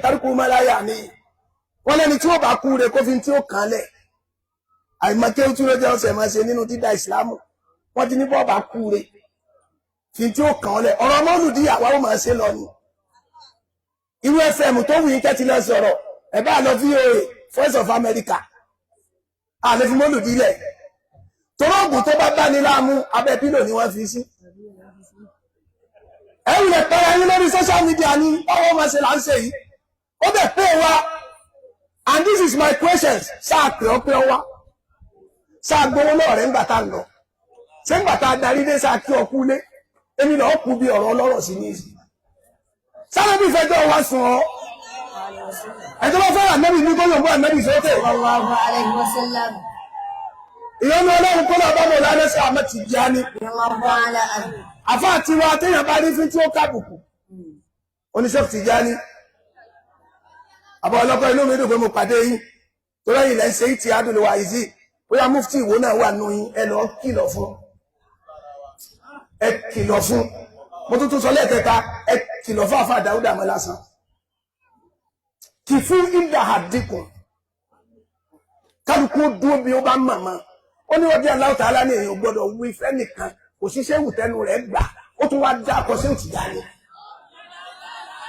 Tárùkù mọ́láyà ni wọ́n lẹ́ni tí ó bá kú rẹ̀ kófin tí ó kàn lẹ̀. Àìmọ̀ké tí ó jẹ́ ọ̀sẹ̀ máa ṣe nínú dídá ìsìlámù. Wọ́n ti ní bọ́ bá kú rẹ̀ fi tí ó kàn lẹ̀. Ọ̀rọ̀ mọ́lùdí àwa ó máa ṣe lọ ni. Irú FM tó wù yín kẹ́tì lọ sọ̀rọ̀ ẹ̀ bá lọ VOA, Voice of America, àlè fi mọ́lùdí lẹ̀. Torí oògùn tó bá bá ní láàmú, abẹ́ pillow ni wọ́n fi sí. Ẹ̀rù lè pẹ́ra yín lórí social media ní báwo máa ṣe là ń ṣe yìí. Ó bẹ̀ pé wa, and this is my question: sáà pé ọ pé ọ wá, sáà gbowó lọ́wọ́ rẹ̀ ńgbà tá a lọ, ṣé ńgbà tá a darí dé, sáà kí ọ kú lé? Èmi lọ́ọ́ kú bí ọ̀rọ̀ ọlọ́rọ̀ sí ní ìsìn. Sáré bí ìfẹjọ́ wa sùn ọ́, ẹ̀jọ́ bá fẹ́ràn nẹ́bí ní kó yòǹbó ànẹ́bí sókè. Sallallahu alayhi wa sallam. Ìyọnu Ọlọ́run kó lọ́ọ́ bá mọ̀ lánàá sí Ahmed Tijani. Radiyallahu ta'ala anhu. Àfa tiwa téèyàn bá rí fún tí ó kábùkù oníṣẹ́ Tijani, àbọ̀ ọlọ́kọ̀, inú mi dùn pé mo pàdé yín tó lẹ́yìn lẹ́ ń ṣe ìtì adùn wa yìí. Bóyá mufti ìwò náà wà nù yín, ẹ lọ́ọ́ kìlọ̀ fún, ẹ kìlọ̀ fún. Mo tún tún sọ lẹ́ẹ̀kẹta, ẹ kìlọ̀ fún àfa Dáúdà mọ́ lásán kì fún ìdá àdínkù. Kálukú dúró bí ó bá mọ̀mọ́. Ó ní ọdí Allahu Ta'ala ní èèyàn gbọ́dọ̀ wí fẹ́nìkan kò sí ṣéwù tẹnu rẹ̀ gbà. Ó tún wá dá akọ ṣéwù Tìjàní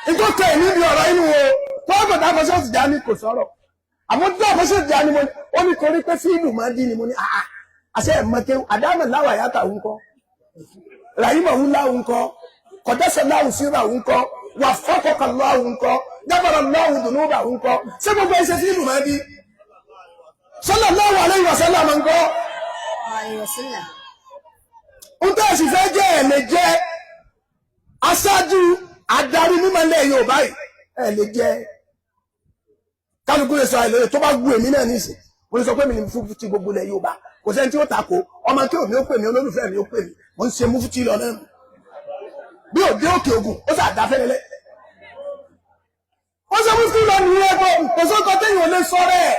nítorí tẹ̀ níbi ọ̀rọ̀ inú o tó ọ̀gbọ̀n dá akọ ṣéwù Tìjàní kò sọ̀rọ̀, àmọ́ dá akọ ṣéwù Tìjàní mo ní ó ní torí pé fíìlù máa dín ni. Mo ní àà àṣẹ ẹ̀mọ́tẹ́ àdámọ̀ láwà yàtà ń kọ́, ràyìmọ̀ ń láwù ń kọ́, kọ̀dẹ́sẹ̀ láwù síra ń kọ́, wà fọ́kọ̀kọ̀ láwù ń kọ́, dábàrà láwù dùnúbà ń kọ́. Ṣé gbogbo ẹsẹ̀ fíìlù máa dín? Sallallahu alayhi wa sallam ń kọ́. Alayhi wa sallam. Ń tẹ́ ẹ̀sìn fẹ́ jẹ́, ẹ̀ lè jẹ́ aṣáájú adarí mímọ́ ilẹ̀ Yorùbá yìí, ẹ̀ lè jẹ́. Kálukú lè sọ àìlóye tó bá wù. Èmi náà nísìn, mo lè sọ pé mi ní mufti gbogbo ilẹ̀ Yorùbá. Kò sẹ́ni tí ó takò. Ọmọ kí òmi ó pè mí, olólùfẹ́ mi ó pè mí, mo ń ṣe mufti lọ náà bí òde òkè ògùn ó sì àdá fẹ́lẹ́lẹ́. Ó ṣe mufti lọ nìyẹn. Kò sóko téèyàn ò lè sọ rẹ̀.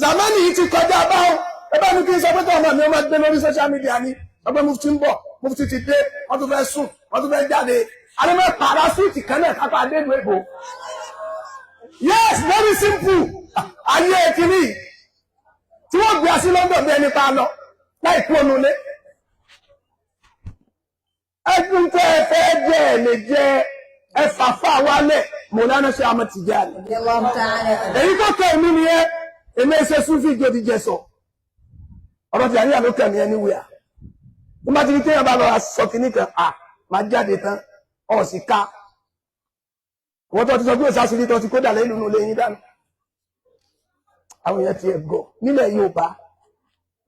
Zamani yìí ti kọjá báwọn. Ẹ bá ní kí n sọ pé kí ọmọ mi ó máa gbé lórí social media ni ọgbẹ́ mufti ń bọ̀, mufti ti dé, wọ́n tún fẹ́ sùn, wọ́n tún fẹ́ jáde, alẹ́ parasuit kan náà kápá adélu èbó. Yes, very simple. Ayé kìíní tí wọ́n gbé sí London bí ẹni pa lọ láì kú ònú lé. Ẹdún tẹ́ ẹ fẹ́ jẹ́, ẹ lè jẹ́. Ẹ fàfà wálẹ̀ Mọ̀lánà ṣe Ahmad Tijani. Radiyallahu ta'ala anhu. Èyí tó kẹ́ mi nìyẹn. Èmi ẹsẹ̀ súnfì jòdì jẹ sọ ọ̀rọ̀ tí àríyá ló kẹ́ mi ẹni wíyà nígbà tí kéèyàn bá lọ sọ kìíní kan à máa jáde tán ọ̀ sì ká wọ́n tó ti sọ pé òṣàṣírí tó ti kó dà lẹ́nu inú lẹ́yìn dànù. Àwọn èèyàn ti ẹ̀ gọ̀ nílẹ̀ Yorùbá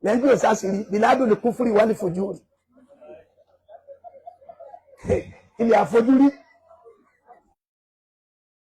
lẹ́yìn pé òṣàṣírí bìládùn lè kún fúri wálé fojú rí ilẹ̀ àfojúrí.